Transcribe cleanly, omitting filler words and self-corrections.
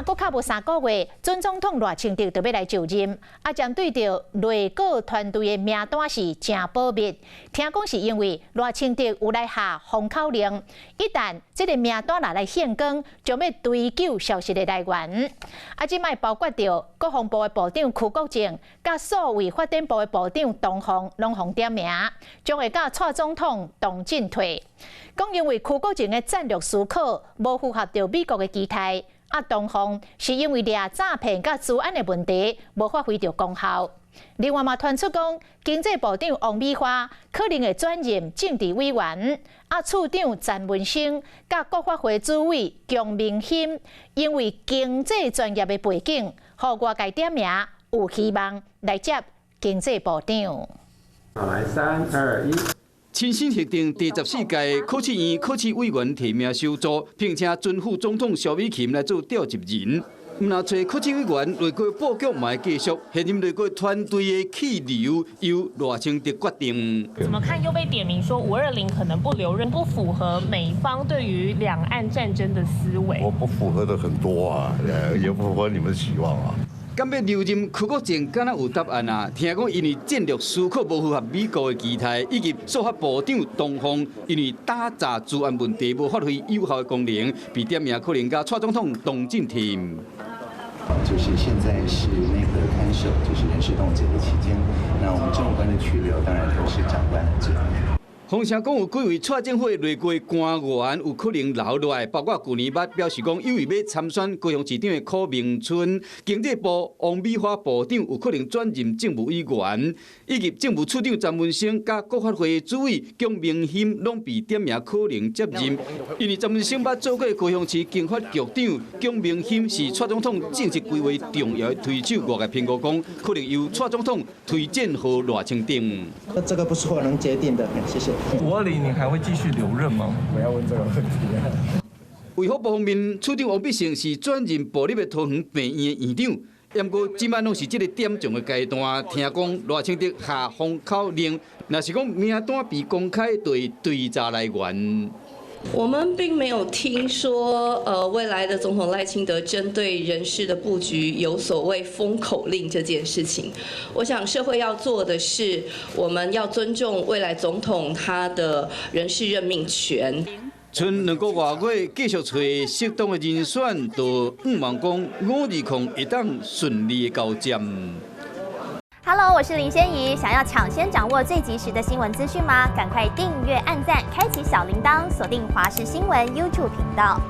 閣較無3個月，準總統賴清德就欲來就任，啊，針對著內閣團隊的名單是誠保密。聽講是因為賴清德有來下封口令，一旦這个名單若來現光，將欲追究消息的來源。啊，這擺包括著國防部的部長邱國正，佮數位發展部的部長唐鳳，攏予點名，將會佮蔡總統同進退。講因為邱國正的戰略思考無符合著美國的期待，啊，唐鳳是因為掠詐騙佮資安的問題無發揮著功效。另外嘛，傳出講經濟部長王美花可能會轉任政治委員，啊，處長陳文生佮國發會主委姜明馨，因為經濟專業的背景，予外界點名有希望來接經濟部長。好，來三二一。親身核定第14屆考試院考試委員提名手續，聘請前副總統蕭美琴來做召集人。毋但揣考試委員內閣布局嘛會繼續，現任內閣團隊的去留由賴清德決定。怎麼看又被點名說520可能不留任，不符合美方對於兩岸戰爭的思維？我不符合的很多啊，也不符合你們的期望啊。敢欲留任柯國正，敢若有答案啊？聽講因為戰略思考無符合美國的期待，以及數發部長唐鳳因為打詐資安問題無發揮有效的功能，被點名可能佮蔡總統同進退。就是現在是內閣看守，就是人事凍結的期間，那我們政務官的去留當然都是長官來決定。風聲講有幾位蔡政府的內閣官員有可能留落來，包括舊年捌表示講有意欲參選高雄市長的柯銘春，經濟部王美花部長有可能轉任政務委員，以及政務處長陳文生佮國發會主委姜明馨攏被點名可能接任。因為陳文生捌做過高雄市經發局長，姜明馨是蔡總統政策規劃重要的推手，外界評估講可能由蔡總統推薦予賴清德。那這個不是我能決定的，謝謝。520，你還會繼續留任嗎？不要問這個問題。衛福部方面，處長王必勝是轉任部立的桃園病院的院長，毋過這擺攏是這个點將的階段，聽講賴清德下封口令，若是講名單被公開，就會追查來源。我們並沒有聽說，未來的總統賴清德針對人事的布局有所謂封口令這件事情。我想社會要做的是，我們要尊重未來總統他的人事任命權。賰2個外月繼續揣適當的人選，就向望講520會當順利的交接。 Hello，我是林仙怡。想要搶先掌握最及時的新聞資訊嗎？趕快訂閱、按讚、開啟小鈴鐺，鎖定華視新聞 YouTube 頻道。